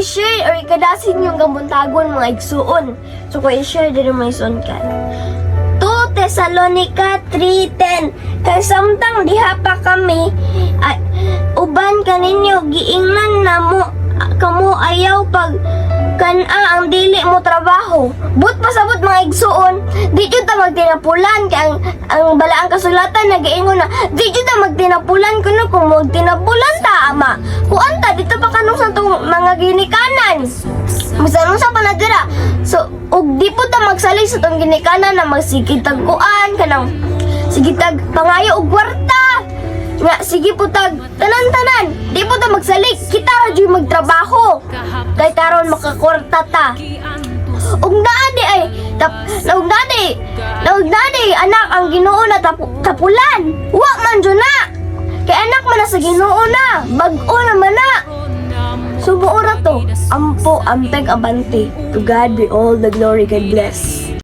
I-share or ikadasin yung kabuntagon, mga igsuon. So ko i-share din mga igsuon kay 2 Thessalonica 3:10, "Kay samtang diha pa kami ay, uban kaninyo, giingnan namo kamo, ayaw pag kana ang dili mo trabaho." But pasabot, mga igsuon, di jud ta magtinapulan kay ang balaang kasulatan nagaingon na di jud ta magtinapulan kuno. Kung magtinapulan ta, ama kuan ta dito pa kanong sa tong mga ginikanan, bisan unsa pa na dira. So ug di po ta magsalig sa tong ginikanan na magsigig tag kuan, kanang sige tag pangayo og kwarta nga, sige po tag tanan-tanan, di po ta magsalig. Kita ra jud magtrabaho kay karon makakwarta ta. Ug naa di ay tap ug naa di anak ang Ginoo na tapulan. Wa man jud na kay anak man na sa Ginoo na, bag-o naman na. So buo ra to. Ampo, ampeg, abante. To God be all the glory. God bless.